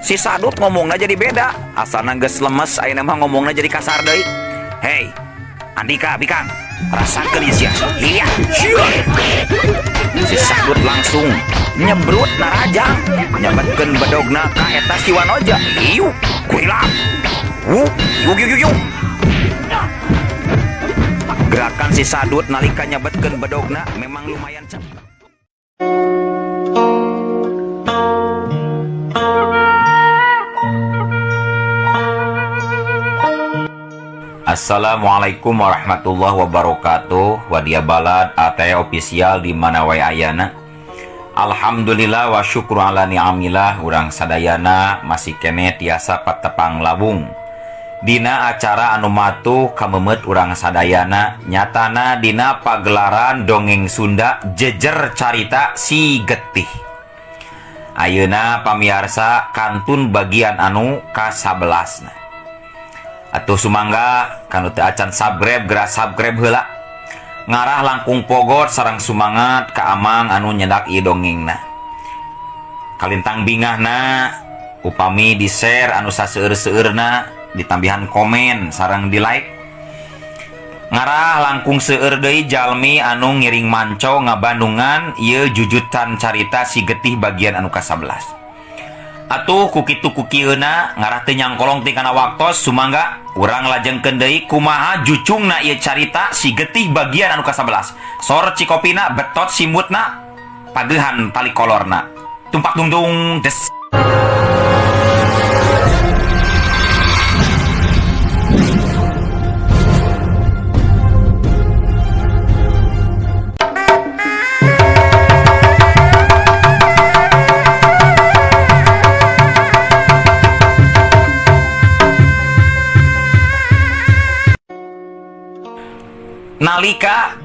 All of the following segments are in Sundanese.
Si Sadut ngomongna jadi beda. Asalna geus lemes ayeuna mah ngomongna jadi kasar deui. Hei, Andika bikang, rasakeun ieu sia. Iya. Si Sadut langsung nyebrut narajang, nyabetkeun bedogna ka eta si Wanoja. Iu, kurilap. Wuh, yuk yuk yuk yuk. Gerakan si Sadut nalika nyabetkeun bedogna memang lumayan cepat. Assalamualaikum warahmatullahi wabarakatuh. Wadia Balad AT official di mana wae ayana. Alhamdulillah wa syukru ala ni'amillah, urang sadayana masih kene tiasa patepang lawung dina acara anu matuh kamemet urang sadayana, nyatana dina pagelaran dongeng Sunda Jejer Carita Si Getih. Ayeuna pamiarsa kantun bagian anu ka-11. Atuh sumangga kanu teu acan subscribe, geura subscribe heula. Ngarah langkung pogot sareng sumangat ka amang anu nyedak ieu dongengna. Kalintang bingahna upami di share anu saseueur-seueurna, ditambihan komen sareng di like. Ngarah langkung seueur deui jalmi anu ngiring manco ngabandungan ieu jujutan carita Si Getih bagian anu ka-11. Atuh ku kitu ku kieuna ngarah teu nyangkolong ti kana waktos, sumangga urang lajengkeun deui kumaha jucungna ieu carita Si Getih bagian anu ka-11. Sor cikopina, betot simutna, pageuhan tali kolorna. Tumpak dungdung des. Nalika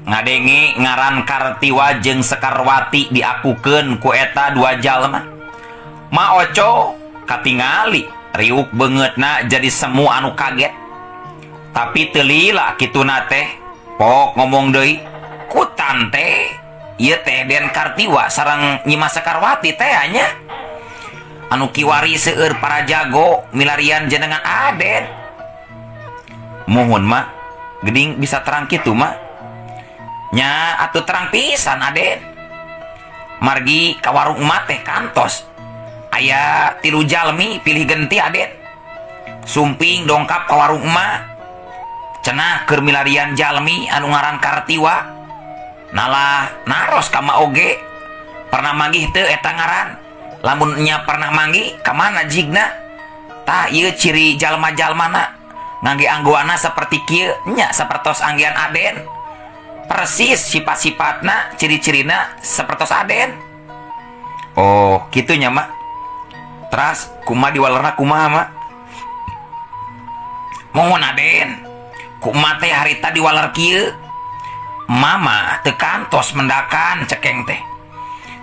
ngadenge ngaran Kartiwa jeung Sekarwati diakukeun ku eta dua jalma, Ma Oco katingali riuk beungeutna jadi semu anu kaget. Tapi teu lila kituna teh pok ngomong deui, ku tante ieu teh Den Kartiwa sareng Nyimas Sekarwati teh nya anu kiwari seueur para jago milarian jenengan Aden. Muhun mah geuning bisa terang kitu mah nya atuh terang pisan Aden. Margi ka warung emak teh kantos aya 3 jalmi pilih genti Aden. Sumping dongkap ka warung emak cenah keur milarian jalmi anu ngaran Kartiwa. Nalah naros ka ma oge pernah manggih teu eta ngaran. Lamun nya pernah manggih ka mana jigna? Tah ieu ciri jalma-jalmana ngangge anggoana seperti kieu nya sapertos anggean Aden. Persis sifat-sifatna, ciri-cirina sapertos Aden. Oh, kitu nya mak. Teras kumaha diwalerna kumaha mak? Mohon Aden, kumaha teh harita diwaler kieu? Mama teu kantos mendakan cekeng teh.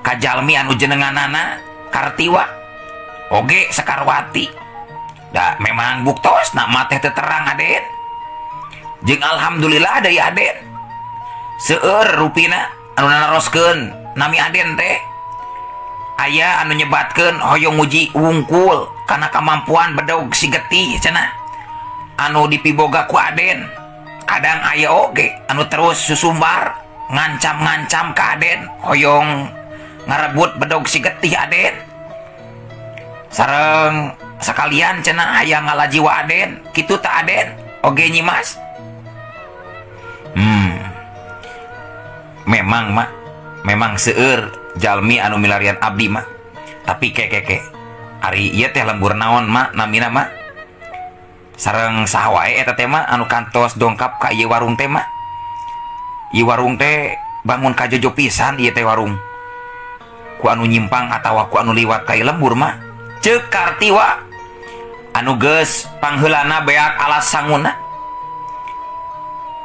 Ka jalmi anu jenenganana Kartiwa oge Sekarwati. Da memang buktos nak mah teh teu terang Aden. Jeung alhamdulillah deui Aden. Seueur rupina anu naroskeun nami Aden teh. Aya anu nyebatkeun hoyong nguji wungkul kana kamampuan bedog Si Getih cenah. Anu dipiboga ku Aden. Kadang aya oge anu terus susumbar ngancam-ngancam ka Aden hoyong ngarebut bedog Si Getih Aden. Sareng sekalian cenah hayang ngalajiwa Aden, kitu ta Aden oge Nyimas. Memang mak, memang seueur jalmi anu milarian abdi mak. Tapi kekeke ari ieu teh lembur naon mak namina mak? Sareng saha wae eta teh mak anu kantos dongkap ka ieu warung teh mak? Ieu warung teh bangun kajojo pisan ieu teh warung. Ku anu nyimpang atawa ku anu liwat ka ieu lembur mak? Ceuk Kartiwa anu geus pangheulana beak alas sanguna.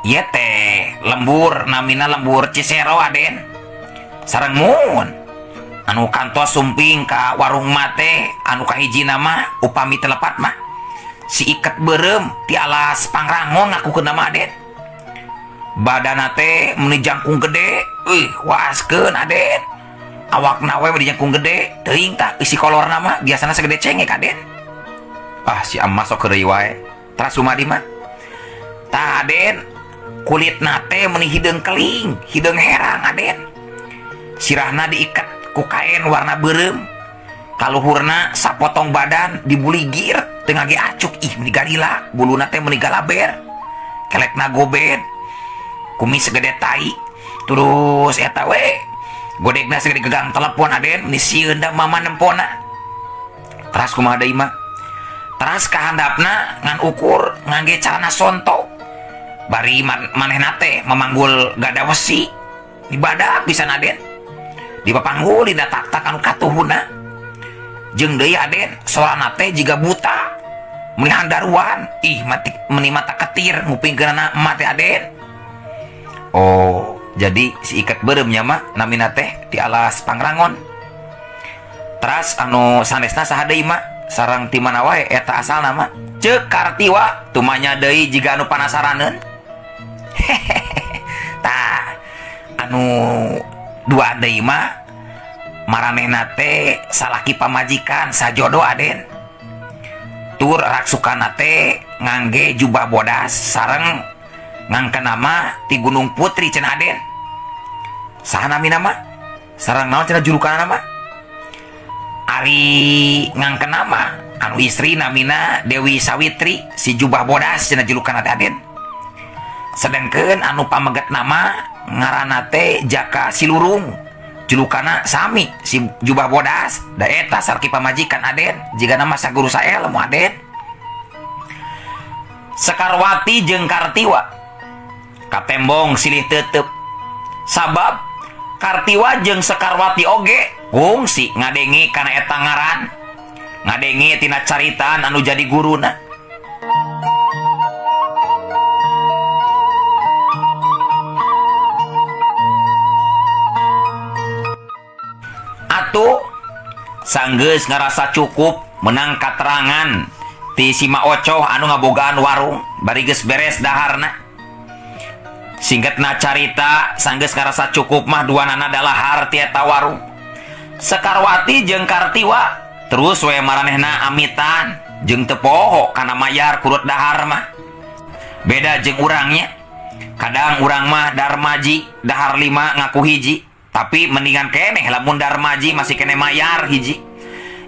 Ieu teh lembur namina lembur Cisero Aden. Sareng mun anu kantos sumping ka warung mate anu kahiji nama upami telepat mah si iket beureum ti alas Pangrangon ngakukeun nama Aden. Badana teh meuni jangkung gede, waaskeun Aden. Awakna we dijangkung gede, teuing tah eusi kolorna mah biasana sagede cengek Aden. Ah si amma sok heureuy wae. Teras kumaha deui mah? Tah Aden, kulitna teh meuni hideung keling, hideung herang Aden. Sirahna diiket ku kaen warna beureum. Kaluhurna sapotong badan dibuligir teu ngage acuk ih meuni garila, buluna teh meuni galaber. Kelekna gobed. Kumis segede tai. Terus eta we godegna segede gegang telepon Aden, meuni sieun da mama nempona. Teras kumaha deui mah? Teras kahandapna ngan ukur ngangge calana sonto. Bari manehna teh memanggul gada wesi. Dibadak pisan Aden. Dipapanggul dina tak-tak anu katuhuna. Jeung deui Aden, sorana teh jiga buta. Meuni handaruan, ih mati meuni mata ketir ngupingkeunana emak teh Aden. Oh, jadi si iket beureum nya mah namina teh di alas Pangrangon. Teras anu sanesna saha deui mah? Sareng ti mana wae eta asalna mah? Ceuk Kartiwa tumanya deui jiga anu panasaraneun. Tah, anu dua deui mah maranehna teh salaki pamajikan sajodo Aden. Tur raksukana teh ngangge jubah bodas sareng ngangkeun nama ti Gunung Putri cenah Aden. Saha namina mah? Sareng naon cenah julukanna mah? Ari ngangkeun nama anu istri namina Dewi Sawitri si jubah bodas cenah julukanna teh Aden. Sedengkeun anu pameget nama ngaranna teh Jaka Silurung julukanna sami si jubah bodas da eta sarki pamajikan Aden jiga nama saguru saelmu Aden. Sekarwati jeung Kartiwa katembong silih tetep sabab Kartiwa jeung Sekarwati oge kungsi ngadenge kana eta ngaran ngadenge tina caritaan anu jadi guruna. Atuh sanggeus ngarasa cukup menang katerangan ti si Ma Ocoh anu ngabogaan warung bari geus beres daharna. Singkatna carita sanggeus ngarasa cukup mah duanana dalahar ti eta warung. Sekarwati jeung Kartiwa terus we maranehna amitan jeung teu poho kana mayar kurut dahar mah. Beda jeung urangnya. Kadang urang mah darmaji dahar 5 ngaku hiji, tapi mendingan keneh lamun darmaji masih keneh mayar hiji.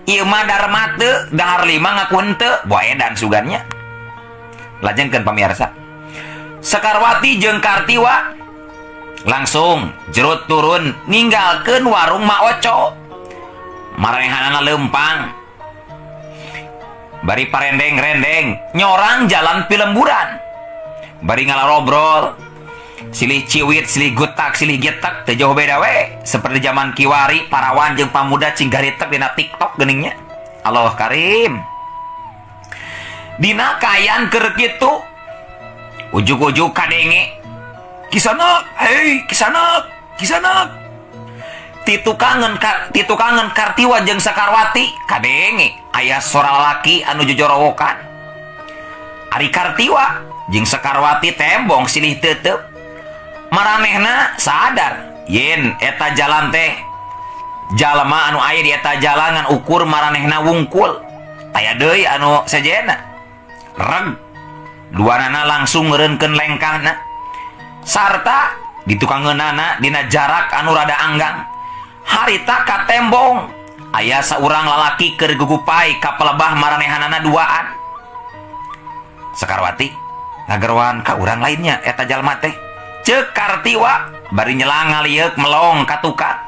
Ieu mah darma teu dahar 5 ngaku henteu, boa edan sugannya. Lajengkeun pamirsa. Sekarwati jeung Kartiwa langsung jerut turun ninggalkeun warung Ma Oco. Marehanana leumpang. Bari parendeng-rendeng nyorang jalan pilemburan. Bari ngalarobrol silih ciwit, silih gutak, silih getak teu jauh beda we. Seperti zaman kiwari parawan jeung pamuda cing garitek dina TikTok geuningnya. Allah karim. Dina kaayaan keur kitu ujug-ujug kadenge Kisanak, hei Kisanak, Kisanak. Titukangan Kartiwa jeung Sekarwati kadenge aya sora lalaki anu jojorowokan. Ari Kartiwa jeung Sekarwati tembong silih tetep. Maranehna sadar yen eta jalan teh jalma anu aya di eta jalan ngan ukur maranehna wungkul. Taya deui anu sejenna. Reg duanana langsung ngeureunkeun lengkahna. Sarta ditukangeunana dina jarak anu rada anggang. Harita katembong aya saurang lalaki keur gugupai ka pelebah maranehanana duaan. Sekarwati ngageroan ka urang lainnya eta jalma teh. Ceuk Kartiwa bari nyelang ngalieuk melong ka tukang.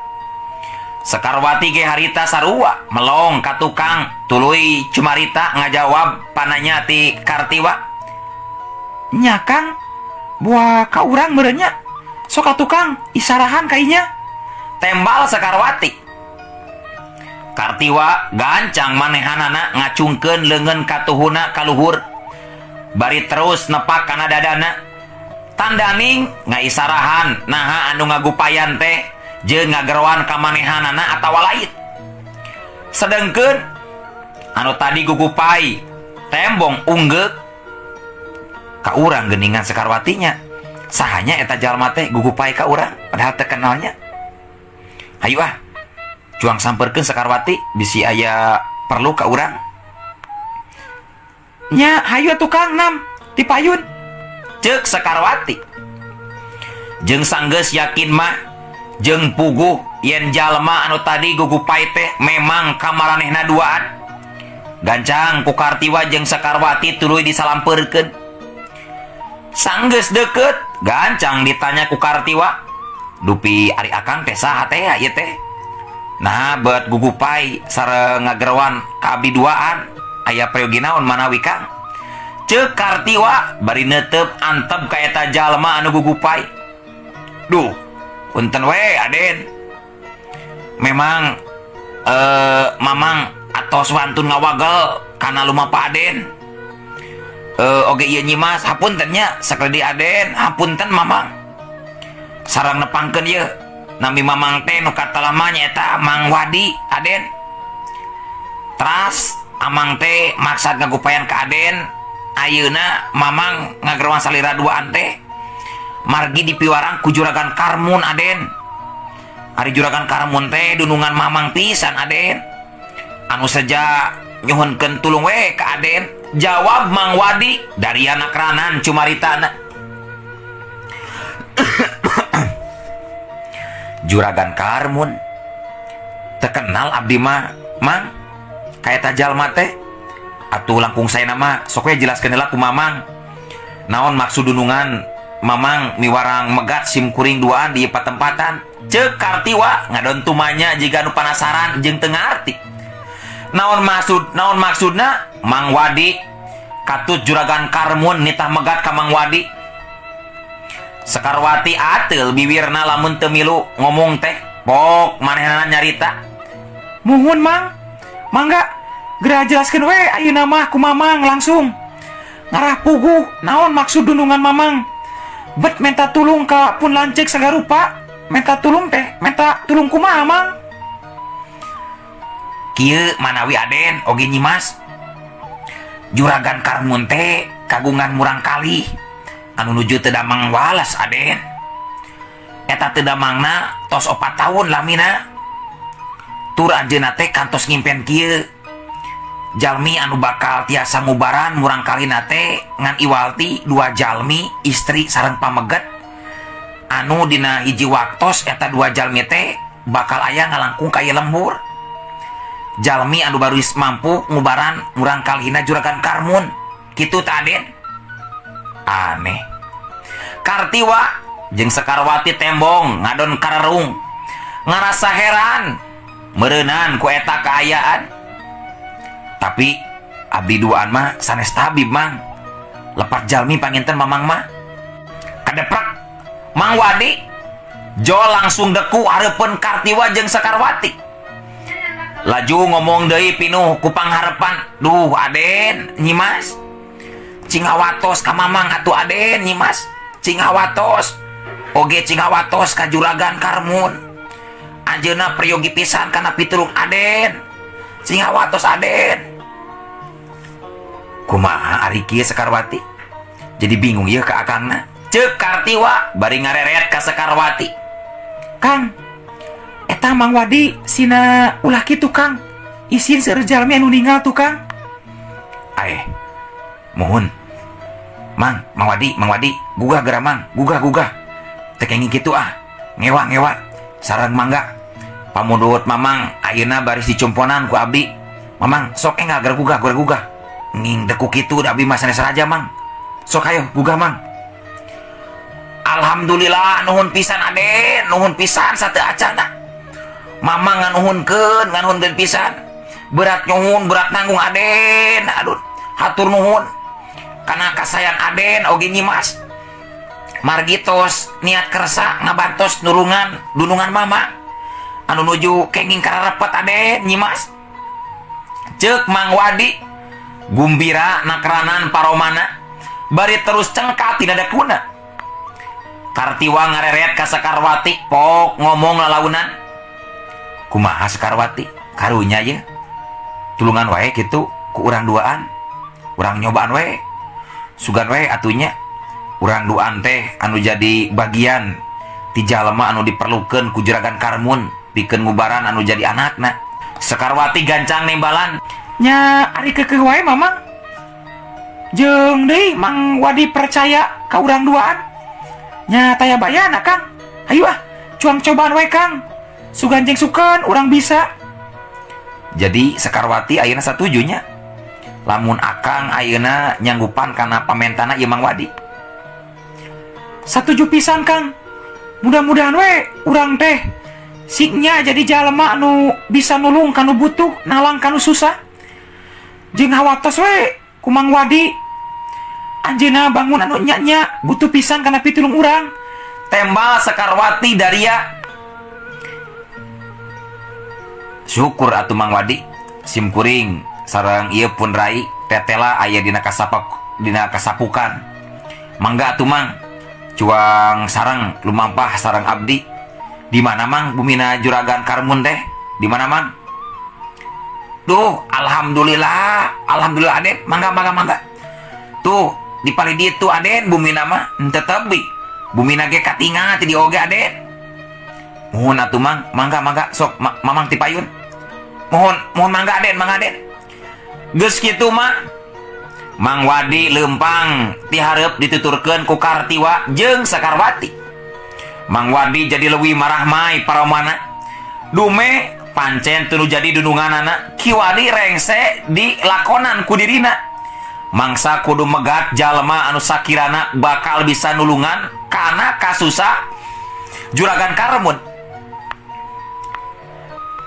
Sekarwati ge harita sarua melong ka tukang tuluy cumarita ngajawab pananya ti Kartiwa. Nya Kang, buah ka urang meureunnya. Sok ka tukang isarahan kainya. Tembal Sekarwati. Kartiwa gancang manehanana ngacungkeun leungeun katuhuna kaluhur. Bari terus nepak kana dadana. Tandaning ngaisarahan naha anu ngagupayan teh jeung ngageroan ka manehanana atawa lain. Sedengkeun anu tadi gugupai tembong unggeuk ka urang geuningan Sekarwatinya. Sahanya eta jalma teh gugupai ka urang padahal teu kenalnya. Hayu ah, Cuang samperkeun Sekarwati bisi aya perlu ka urang. Nya hayu atuh Kang Nam ti payun. Ceuk Sekarwati. Jeung sanggeus yakin mah jeung puguh yen jalma anu tadi gugupai teh memang kamaranehna duaan. Gancang ku Kartiwa jeung Sekarwati tuluy disalampeurkeun. Sanggeus deukeut, gancang ditanya ku Kartiwa. Dupi ari akang teh saha teh ieu teh? Nah, bet gugupai sareng ngageroan ka abdi duaan. Aya peryogi naon manawi Kang? Ceuk Kartiwa bari neuteup antep ka eta jalma anu gugupai. Duh, punten we Aden. Memang mamang atos wantun ngawagel kana lumapa Aden. Oge ieu Nyimas, hapunten nya sakledi Aden, hapunten mamang. Sareng nepangkeun ieu nami mamang teh nu katalama nyaeta Mang Wadi Aden. Teras amang teh maksad ngagupayan ka Aden, ayeuna mamang ngageroan salira duaan teh margi dipiwarang ku Juragan Karmun Aden. Ari Juragan Karmun teh dunungan mamang pisan Aden. Anu saja nyuhunkeun tulung we ka Aden, jawab Mang Wadi dari anak ranan cumaritana. Juragan Karmun terkenal abdi mah Mang kaeta jalma teh atuh langkung saya nama sok we jelaskeun heula ku Mamang naon maksud dunungan Mamang miwarang megat sim kuring duaan di patempatan. Ceuk Kartiwa ngadon tumanya jiga nu panasaran jeung teu ngarti naon maksud naon maksudna Mang Wadi katut Juragan Karmun nitah megat ka Mang Wadi. Sekarwati ateul biwirna lamun teu milu ngomong teh pok manehna nyarita. Muhun Mang, mangga geura jelaskeun we ayeuna mah ku Mamang langsung. Ngarah puguh naon maksud dunungan Mamang. Bet menta tulung ka pun lanceuk sagarupa, menta tulung teh, menta tulung kumaha Mang? Kieu manawi Aden oge Nyimas. Juragan Karmun teh kagungan murang kalih anu nuju teu damang walas Aden. Eta teu damangna tos 4 tahun lamina. Tur anjeunna teh kantos ngimpen kieu. Jalmi anu bakal tiasa ngubaran murang kalina teh ngan iwalti 2 jalmi istri sareng pameget anu dina hiji waktos eta 2 jalmi teh bakal aya ngalangkung ka ieu lembur. Jalmi anu baris mampu ngubaran murang kalina Juragan Karmun kitu ta Aden. Aneh. Kartiwa jeung Sekarwati tembong ngadon karerung ngarasa heran meureunan ku eta kaayaan. Tapi abdi duaan mah sanes tabib Mang. Lepat jalmi panginten Mamang mah. Kadeprak Mang Wadi jo langsung deku hareupeun Kartiwa jeung Sekarwati. Laju ngomong deui pinuh ku pangharepan. Duh Aden Nyimas. Cing hawatos ka Mamang atuh Aden Nyimas. Cing hawatos. Oge cing hawatos ka Juragan Karmun. Anjeunna peryogi pisan kana pitulung Aden. Cing hawatos Aden. Kumaha ari kieu Sekarwati? Jadi bingung ieu ka akangna. Ceuk Kartiwa bari ngareret ka Sekarwati. Kang, eta Mang Wadi sina ulah kitu Kang. Isin seueur jalmi anu ninggal tuh Kang. Aeh, mohon. Mang, Mang Wadi, Mang Wadi, gugah geura Mang, gugah gugah. Teu kenging kitu ah. Ngewa ngewa. Sareng mangga. Pamudut Mamang ayeuna baris dicumponan ku abdi. Mamang sok enggal geura gugah, geura gugah. Nging deku kitu da abdi mah sanes raja Mang. Sok ayo gugah Mang. Alhamdulillah nuhun pisan Aden, nuhun pisan sateu acana. Mamang nganuhunkeun, nganuhunkeun pisan. Berat nyuhun, berat nanggung Aden. Aduh, hatur nuhun. Kana kasayang Aden oge Nyimas. Margi tos niat kersa ngabantos nurungan dunungan Mama. Anu nuju kenging kararepet Aden Nyimas. Ceuk Mang Wadi gumbira nakranan paromana bari terus cengkat tina dakuna. Kartiwa ngareret ka Sekarwati pok ngomong lalaunan. Kumaha Sekarwati? Karunya ye. Tulungan wae kitu ku urang duaan. Urang nyobaan wae. Sugan wae atunya. Urang duaan teh anu jadi bagian ti jalma anu diperlukeun ku Juragan Karmun. Pikeun ngubaran anu jadi anakna. Sekarwati gancang nembalan. Nya ari keukeuh wae Mamang. Jeung deui Mang Wadi percaya ka urang duaan. Nya taya bayana Kang. Hayu ah, cuang cobaan we Kang. Sugan jeung sukeun urang bisa. Jadi Sekarwati ayeuna satuju nya. Lamun Akang ayeuna nyanggupan kana pamentana ieu Mang Wadi. Satuju pisan Kang. Mudah-mudahan we urang teh singnya jadi jalma anu bisa nulung kanu butuh, nalang kanu susah. Jeung hawatos we ku Mang Wadi. Anjeunna bangun anu nya-nya butuh pisan kana pitulung urang. Tembal Sekarwati daria. Syukur atuh Mang Wadi. Sim kuring sareng ieu pun rai tetela aya dina kasapak dina kasapukan. Mangga atuh Mang. Cuang sareng lumampah sareng abdi. Di mana Mang bumina Juragan Karmun teh? Di mana Mang? Duh, alhamdulillah. Alhamdulillah Aden, mangga mangga mangga. Tuh, di palih ditu Aden bumina mah henteu tebi. Bumina ge katingal ti dieu oge Aden. Muhun atuh Mang, mangga mangga sok mamang ti payun. Mohon mohon mangga Aden, mangga Aden. Geus kitu mah Mang Wadi leumpang ti hareup dituturkeun ku Kartiwa jeung Sekarwati. Mang Wadi jadi leuwih marahmai paromana. Dume pancen teu nu jadi dununganana Ki Wadi rengse dilakonan ku dirina. Mangsa kudu megat jalma anu sakirana bakal bisa nulungan kana kasusah Juragan Karmun.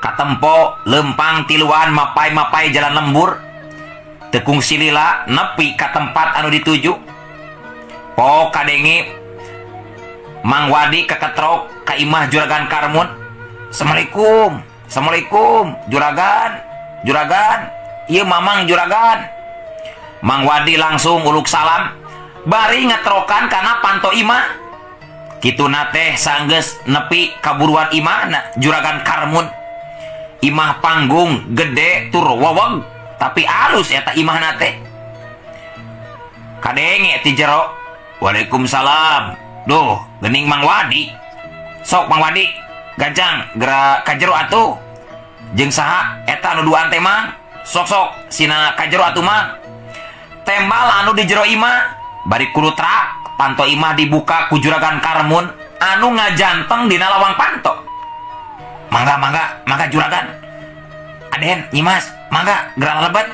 Katempo lempang tiluan mapai-mapai jalan lembur. Teu kungsi lila nepi ka tempat anu dituju. Pok kadenge Mang Wadi keketrok ka imah Juragan Karmun. Assalamualaikum. Assalamualaikum, Juragan. Juragan. Ieu Mamang Juragan. Mang Wadi langsung uluk salam bari ngetrokan kana panto imah. Kituna teh sanggeus nepi kaburuan imahna Juragan Karmun. Imah panggung gede tur weweg tapi alus eta imahna teh. Kadenge ti jero. Waalaikumsalam. Duh, gening Mang Wadi. Sok Mang Wadi, gancang geura ka jero atuh. Jeung saha eta anu duaan teh Mang? Sok sok sina ka jero atuh Mang. Tembal anu di jero imah bari kulutrak panto imah dibuka ku Juragan Karmun anu ngajanteng dina lawang panto. Mangga mangga mangga Juragan. Aden, Nyimas, mangga geura lebet.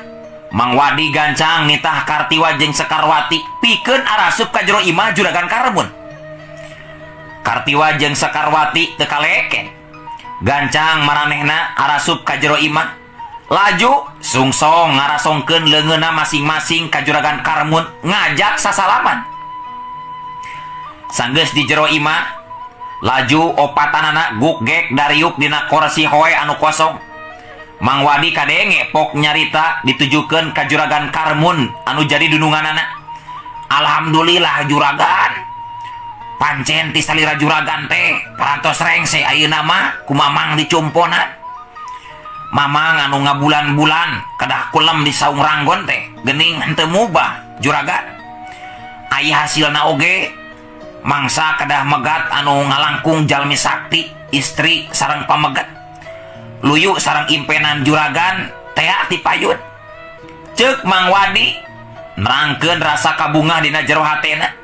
Mang Wadi gancang nitah Kartiwa jeung Sekarwati pikeun arasup ka jero imah Juragan Karmun. Kartiwa jeung Sekarwati teu kaleken. Gancang maranehna arasup ka jero imah. Laju sungsong ngarasongkeun leungeunna masing-masing ka Juragan Karmun ngajak sasalaman. Sanggeus di jero imah, laju opatanana guk gek dariuk dina korsi hoe anu kosong. Mang Wadi kadenge pok nyarita ditujukeun ka Juragan Karmun anu jadi dununganana. Alhamdulillah Juragan. Pancen ti salira Juragan teh parantos rengse ayeuna mah ku Mamang dicumponan. Mamang anu ngabulan-bulan kedah kulem di saung ranggon teh geuning henteu mubah Juragan. Aya hasilna oge mangsa kedah megat anu ngalangkung jalmi sakti istri sareng pameget. Luyu sareng impenan Juragan tea ti payun. Ceuk Mang Wadi nerangkeun rasa kabungah dina jero hatena.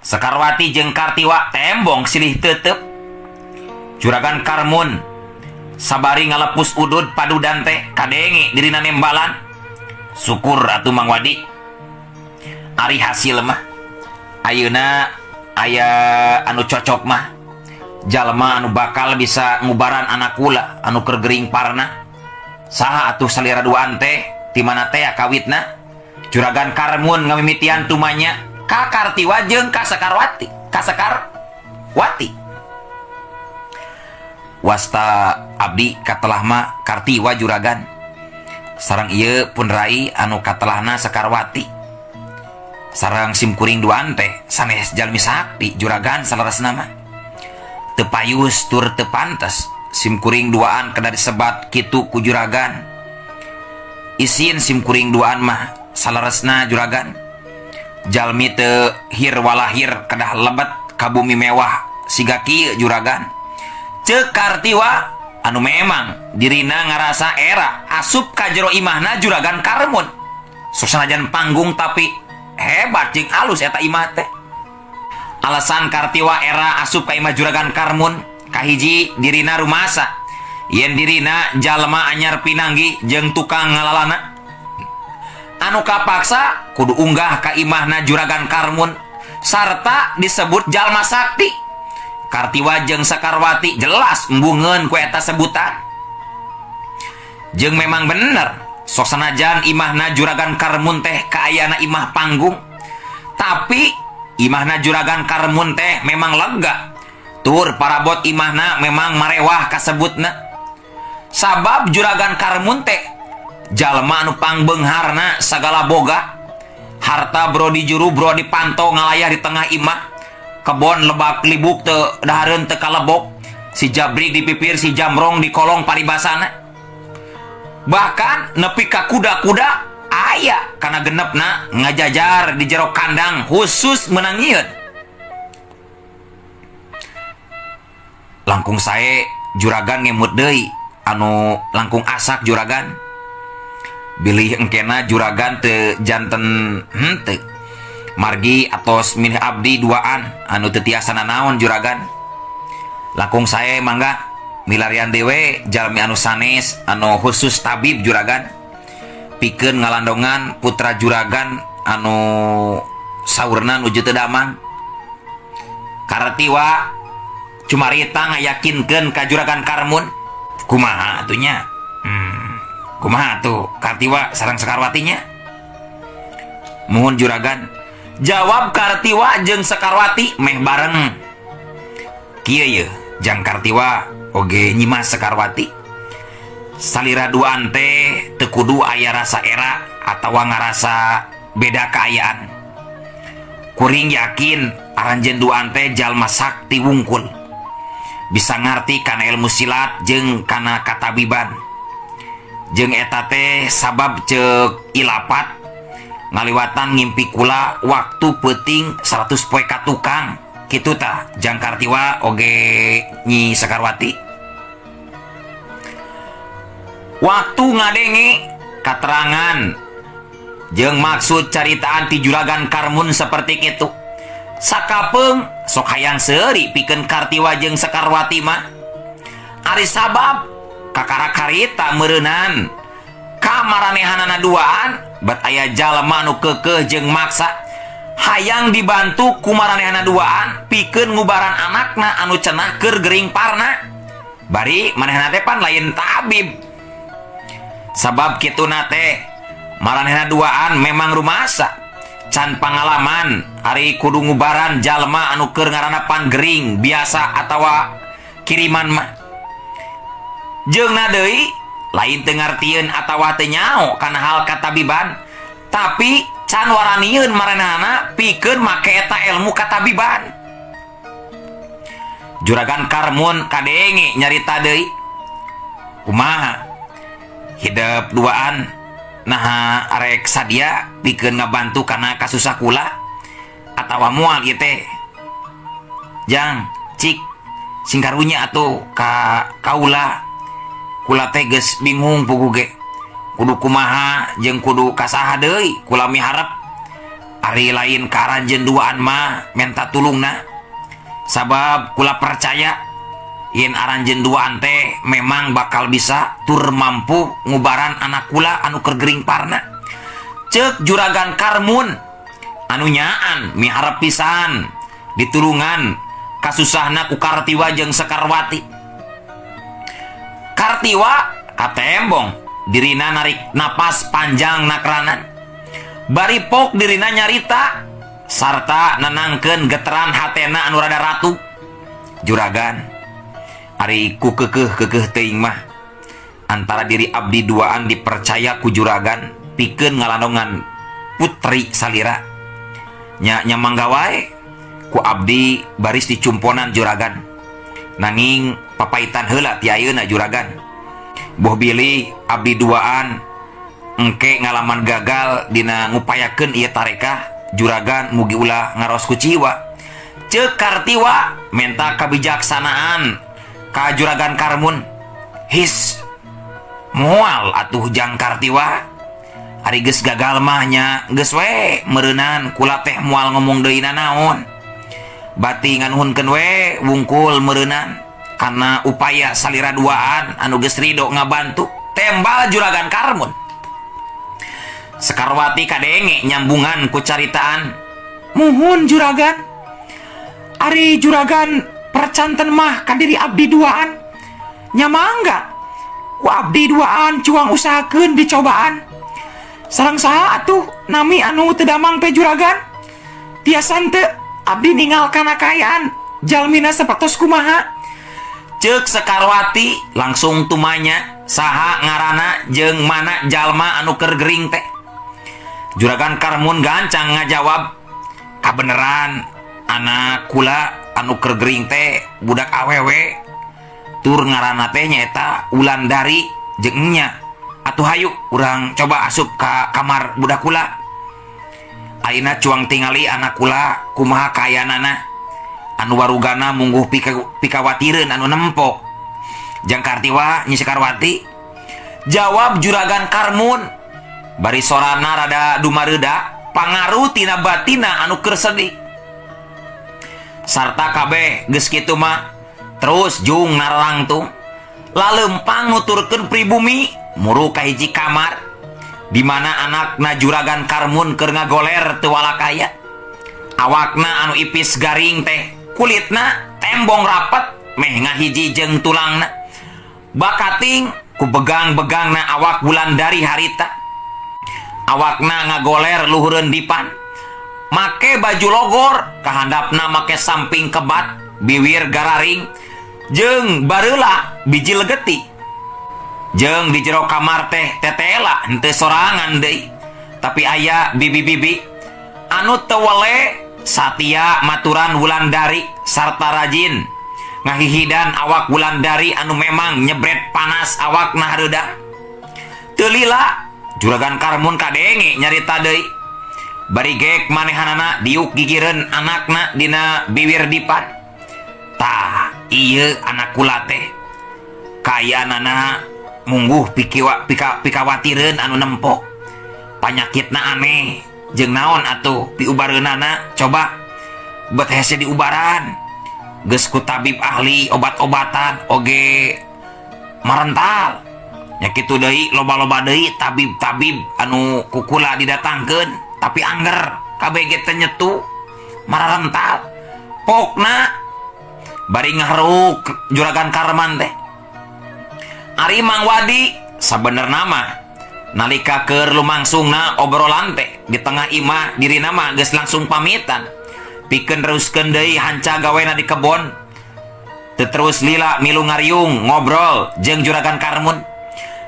Sekarwati jeung Kartiwa tembong silih tetep. Juragan Karmun sabari ngalepus udud padudan teh kadenge dirina nembalan. Syukur atuh Mang Wadi. Ari hasil mah ayeuna aya anu cocok mah. Jalma anu bakal bisa ngubaran anak kula anu keur gering parna. Saha atuh salira duaan teh ti mana teh kawitna? Juragan Karmun ngamimitian tumanya ka Kartiwa jeung ka Sekarwati. Ka Sekarwati. Wasta abdi katelah mah Kartiwa Juragan. Sareng ieu pun rai anu katelahna Sekarwati. Sareng simkuring duaan teh sanes jalmi sakti Juragan saleresna mah. Teu payus tur teu pantes simkuring duaan kedah disebat kitu ku Juragan. Isin simkuring duaan mah saleresna Juragan. Jalmi teu hir walahir kedah lebet ka bumi mewah siga kieu Juragan. Ceuk Kartiwa anu memang dirina ngarasa era asup ka jero imahna Juragan Karmun. Sok sanajan panggung tapi hebat jeung alus eta imah teh. Alasan Kartiwa era asup ka imah Juragan Karmun kahiji dirina rumasa yen dirina jalma anyar pinanggi jeung tukang ngalalana anu kapaksa kudu unggah ka imahna Juragan Karmun sarta disebut jalma sakti. Kartiwa jeung Sekarwati jelas embungeun ku eta sebutan. Jeung memang bener sok sanajan imahna Juragan Karmun teh kaayana imah panggung, tapi imahna Juragan Karmun teh memang lega. Tur parabot imahna memang marewah kasebutna. Sabab Juragan Karmun teh jalma anu pangbeungharna sagala boga. Harta bro di juru bro di panto ngalayah di tengah imah. Kebon lebak libuk teu dahareun teu kalebok. Si jabrik di pipir, si jamrong di kolong paribasana. Bahkan nepi ka kuda-kuda aya kana genepna ngajajar di jero kandang khusus meunang nyieun. Langkung sae juragan ngemut deui anu langkung asak juragan. Bilih engkena juragan teu janten henteu. Margi atos milih abdi duaan anu teu tiasa nanaon juragan. Langkung sae mangga milarian dewe jalmi anu sanes anu khusus tabib juragan. Pikeun ngalandongan putra juragan anu saurna nuju teu damang. Kartiwa cumarita ngayakinkeun ka Juragan Karmun. Kumaha atuh nya? Kumaha atuh Kartiwa sareng Sekarwatinya? Muhun juragan. Jawab Kartiwa jeung Sekarwati meh bareng. Kieu yeuh jang Kartiwa oge Nyimas Sekarwati. Salira duaan teh teu kudu aya rasa era atawa ngarasa beda kaayaan. Kuring yakin aranjeun duaan teh jalma sakti wungkul. Bisa ngarti kana ilmu silat jeung kana katabiban. Jeung eta teh sabab ceuk ilapat ngaliwatan ngimpi kula waktu peuting 100 poe ka tukang. Kitu tah jang Kartiwa oge Nyi Sekarwati. Waktu ngadenge katerangan jeung maksud caritaan ti Juragan Karmun seperti kitu. Sakapeung sok hayang seuri pikeun Kartiwa jeung Sekarwati mah. Ari sabab kakara karita meureunan ka maranehanana duaan bet aya jalma anu keukeuh jeung maksa hayang dibantu ku maranehana duaan pikeun ngubaran anakna anu cenah keur gering parna. Bari manehna teh pan lain tabib. Sabab kituna teh maranehna duaan memang rumasa can pangalaman ari kudu ngubaran jalma anu keur ngaranna pan gering biasa atawa kiriman mah. Jeung na deui lain teu ngartieun atawa teu nyao kana hal katabiban, tapi can waranieun maranehna pikeun make eta ilmu katabiban. Juragan Karmun kadenge nyarita deui. Kumaha hidep duaan naha arek sadia pikeun ngabantu kana kasusah kula atawa moal ieu teh. Jang cik sing karunya atuh ka kaula. Kula teh geus bingung puguh ge. Kudu kumaha jeung kudu ka saha deui kula miharep. Ari lain ka aranjeun duaan mah menta tulungna. Sabab kula percaya yen aranjeun duaan teh memang bakal bisa tur mampu ngubaran anak kula anu keur gering parna. Ceuk Juragan Karmun anu nyaan miharep pisan ditulungan kasusahna ku Kartiwa jeung Sekarwati. Kartiwa katembong dirina narik napas panjang nakranan. Bari pok dirina nyarita sarta nenangkeun geteran hatena anu rada ratu. Juragan ari ku keukeuh-keukeuh teuing mah antara diri abdi duaan dipercaya ku juragan pikeun ngalandongan putri salira. Nya nya mangga wae ku abdi baris dicumponan juragan. Nanging papaitan heula ti ayeuna juragan. Boh bilih abdi duaan engke ngalaman gagal dina ngupayakeun ieu tarekah juragan mugi ulah ngaros kuciwa. Ceuk Kartiwa menta kabijaksanaan Ka Juragan Karmun. His. Moal atuh Jang Kartiwa. Ari geus gagal mah nya geus we meureunan kula teh moal ngomong deui nanaon. Bati nganuhunkeun we wungkul meureunan kana upaya salira duaan anu geus ridho ngabantu. Tembal Juragan Karmun. Sekarwati kadenge nyambungan ku caritaan. Muhun Juragan. Ari Juragan percanten mah ka diri abdi duaan. Nya mangga. Ku abdi duaan cuang usahakeun dicobaan. Sareng saha atuh nami anu teu damang teh Juragan? Tiasa teu abdi ningal kana kaayaan jalmina sapertos kumaha? Ceuk Sekarwati langsung tumanya saha ngarana jeung mana jalma anu keur gering teh. Juragan Karmun gancang ngajawab, kabeneran anak kula anu keur gering teh budak awewe tur ngaranna teh nyaeta Wulandari jeung nya. Atuh hayu urang coba asup ka kamar budak kula. Ayeuna cuang tingali anak kula kumaha kaayaanana anu warugana mungguh pikawatireun anu nempo. Jang Kartiwa Nyi Sekarwati jawab Juragan Karmun bari sorana rada dumareuda pangaruh tina batina anu keur sedih. Sarta kabeh geus kitu mah terus jung narangtung lalempang nuturkeun pribumi muru ka hiji kamar di mana anakna Juragan Karmun keur ngagoler teu walakaya. Awakna anu ipis garing teh kulitna tembong rapet meh ngahiji jeung tulangna. Bakating ku begang-begangna awak Wulandari harita. Awakna ngagoler luhureun dipan. Make baju logor, kahandapna make samping kebat, biwir gararing, jeung bareula biji legeti. Jeung di jero kamar teh tetela henteu sorangan deui. Tapi aya bibi-bibi anu teu wele satia maturan Wulandari sarta rajin ngahihidan awak Wulandari anu memang nyebret panas awakna hareudang. Teu lila Juragan Karmun kadenge nyarita deui. Bari gek manehanana diuk gigireun anakna dina biwir dipan. Tah, ieu anak kula teh kaayaanana mungguh pikawatireun anu nempo. Panyakitna aneh jeung naon atuh piubareunana coba bet hese diubaran. Geus ku tabib ahli obat-obatan oge marental. Nya kitu deui loba-loba deui tabib-tabib anu kukula didatangkeun tapi angger kabeh ge teu nyetu mararental. Pokna bari ngaharuk Juragan Karman teh. Ari Mang Wadi sabenerna mah nalika keur lumangsungna obrolan teh di tengah imah dirina mah geus langsung pamitan pikeun neruskeun deui hanca gawena di kebon. Teu terus lila milu ngariung ngobrol jeung Juragan Karmun.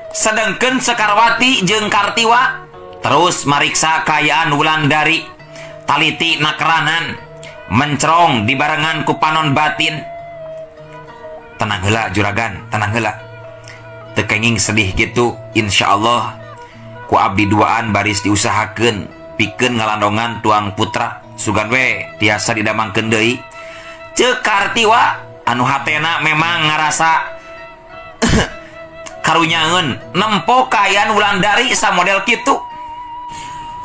Sedengkeun Sekarwati jeung Kartiwa terus mariksa kaayaan Wulandari taliti nakeranan mencerong dibarengan ku panon batin. Tenang heula Juragan, tenang heula. Teu kenging sedih gitu, insyaallah ku abdi duaan baris diusahakeun pikeun ngalandongan tuang putra sugan we tiasa didamangkeun deui. Ceuk Kartiwa anu hatena memang ngarasa karunyaeun nempo kaayaan Wulandari samodel kitu.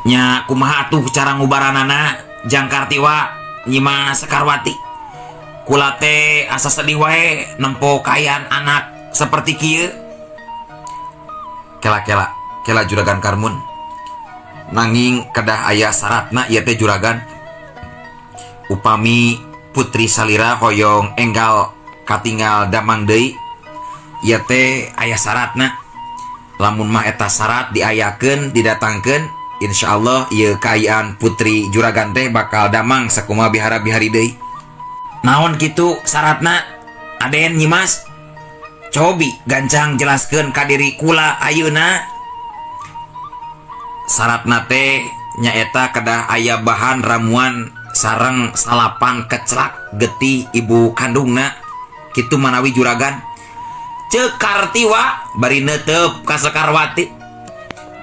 Nya kumaha atuh cara ngubaranana Jang Kartiwa Nyi Mas Sekarwati. Kula teh asa sedih wae nempo kaayaan anak seperti kieu. Kela-kela, kela Juragan Karmun. Nanging kedah aya syaratna ieu teh Juragan. Upami putri salira hoyong enggal katinggal damang deui ieu teh aya syaratna. Lamun mah eta syarat diayakeun didatangkeun insyaallah ieu kaayaan putri Juragan teh bakal damang sakumaha bihara-bihari deui. Naon kitu syaratna Aden Nyimas? Cobi gancang jelaskeun ka diri kula ayeuna. Syaratna teh nyaeta kedah aya bahan ramuan sareng salapan keclak getih ibu kandungna kitu manawi Juragan. Ceuk Kartiwa bari neuteup ka Sekarwati.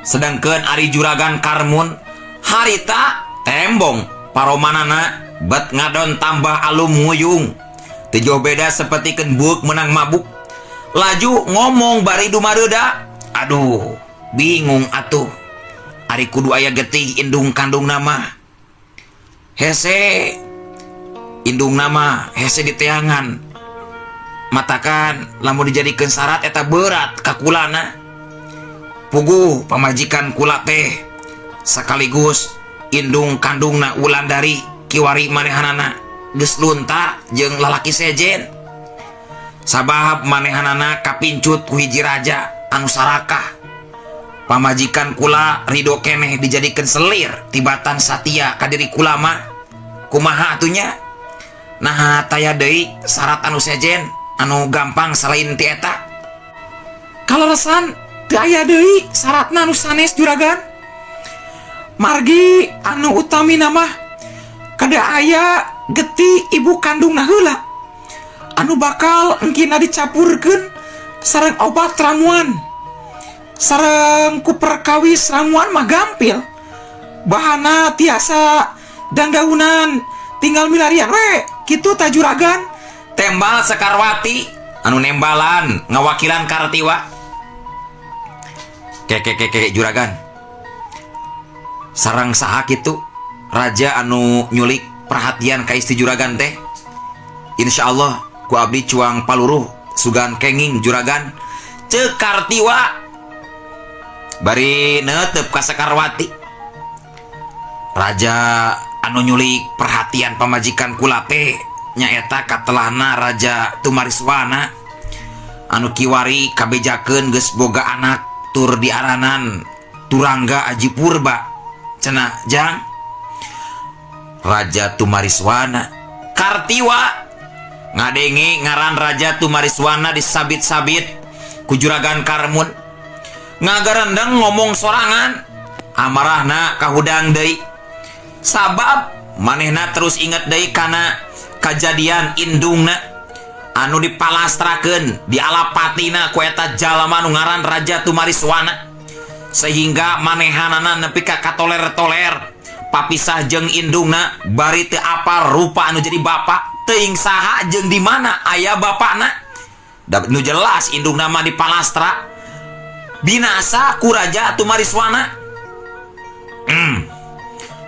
Sedangkeun ari Juragan Karmun harita tembong paromanana bet ngadon tambah alum nguyung. Teu jauh beda sapertikeun buuk menang mabuk. Laju ngomong bari dumareuda. Aduh, bingung atuh. Ari kudu aya getih indung kandungna mah. Hese indungna mah hese diteangan. Matakan lamun dijadikeun syarat eta berat ka kulana. Puguh pamajikan kula teh sakaligus indung kandungna Wulandari kiwari manehanana geus lunta jeung lalaki sejen. Sabab manehanana kapincut ku hiji raja anu sarakah. Pamajikan kula ridho keneh dijadikeun selir tibatan satia ka diri kula mah. Kumaha atuh nya? Naha taya deui syarat anu sejen anu gampang selain ti eta? Kaleresan teu aya deui syaratna anu sanes, juragan. Margi anu utamina mah kada aya getih ibu kandungna heula anu bakal engkina dicapurkeun sareng obat ramuan. Sareng ku perkawis ramuan mah gampil. Bahana tiasa dangdaunan tinggal milarian we kitu ta, juragan. Tembal Sekarwati anu nembalan ngawakilan Kartiwa. Ke ke ke, juragan. Sareng saha kitu raja anu nyulik perhatian ka istri juragan teh? Insya Allah ku abdi cuang paluruh sugan kenging, juragan, ceuk Kartiwa bari netep ka Sekarwati. Raja anu nyulik perhatian pamajikan kula teh nyaeta katelahna Raja Tumariswana anu kiwari kabejakeun geus boga anak tur diaranan Turangga Aji Purba cenah, jang. Raja Tumariswana. Kartiwa ngadenge ngaran Raja Tumariswana disabit-sabit ku Juragan Karmun, ngagarendeng ngomong sorangan. Amarahna kahudang deui sabab manehna terus inget deui kana kajadian indungna anu dipalastrakeun dialapatina ku eta jalma nu ngaran Raja Tumariswana, sehingga manehanana nepi ka katoler-toler papisah jeung indungna bari teu apal rupa anu jadi bapak, teuing saha jeung di mana aya bapakna. Da nu jelas indungna mah dipalastra binasa ku Raja Tumariswana.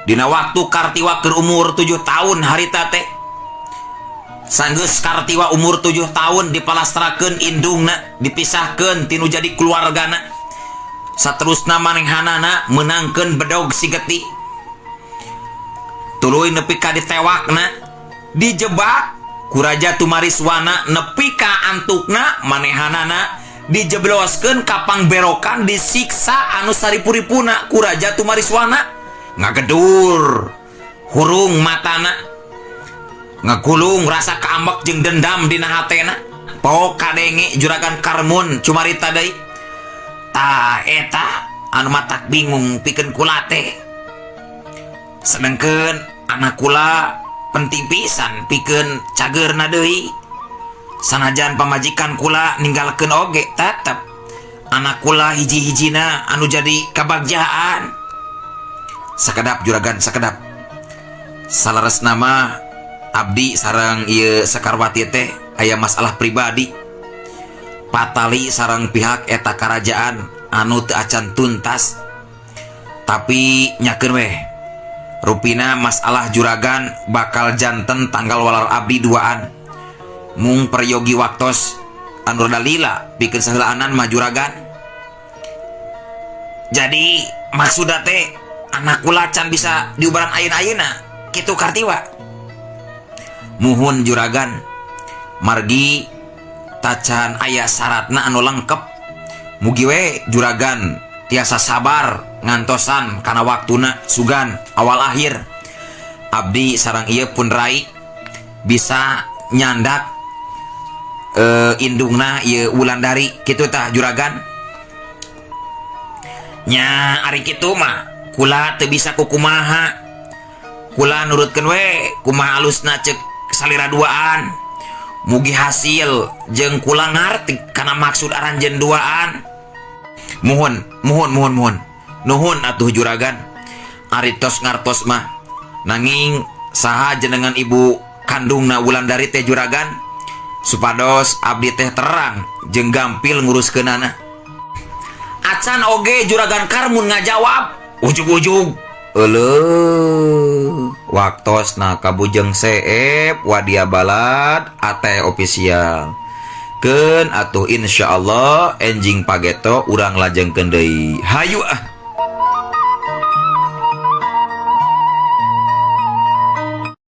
Dina waktu Kartiwa keur umur 7 tahun harita teh. Sanggeus Kartiwa umur 7 tahun dipalastrakeun indungna, dipisahkeun tinu jadi keluargana. Saterusna manehanana meunangkeun bedog Sigeti. Tuluy nepi ka ditewakna, dijebak ku Raja Tumariswana, nepi ka antukna manehanana dijebloskeun ka pangberokan, disiksa anu saripuripuna ku Raja Tumariswana. Ngagedur hurung matana, ngagulung rasa kaambek jeung dendam dina hatena. Pok kadenge Juragan Karmun cumarita deui. Tah, eta anu matak bingung pikeun kula teh, sedengkeun anak kula penting pisan pikeun cageurna deui. Sanajan pamajikan kula ninggalkeun oge, tetep anak kula hiji-hijina anu jadi kabagjaan. Sakedap, juragan, sakedap. Saleresna mah abdi sareng ieu Sekarwati teh aya masalah pribadi patali sareng pihak eta kerajaan anu teu acan tuntas. Tapi nyakeun weh, rupina masalah juragan bakal janten tanggal walar abdi duaan. Mung peryogi waktos anu rada lila pikeun saheulaanan mah, juragan. Jadi maksudna teh anak kula can bisa diubaran ayeuna-ayeuna kitu, Kartiwa? Muhun, juragan, margi tacan aya syaratna anu lengkep. Mugi we juragan tiasa sabar ngantosan kana waktuna, sugan awal akhir abdi sareng ieu pun rai bisa nyandak indungna ieu Wulandari kitu tah, juragan. Nya, ari kitu mah kula teu bisa kukumaha. Kula nurutkeun we kumaha alusna cek salira duaan. Mugi hasil jeung kula ngarti kana maksud aranjeun duaan. Muhun, muhun, muhun, muhun. Nuhun atuh, juragan, ari tos ngartos mah. Nanging saha jenengan ibu kandungna Wulandari teh, juragan? Supados abdi teh terang jeung gampil nguruskeunana. Acan oge Juragan Karmun ngajawab, ujug-ujug euleuh waktosna ka Bujeng Seep Wadia Balad Ate Official. Keun atuh, insyaallah enjing pageto urang lajengkeun deui. Hayu ah.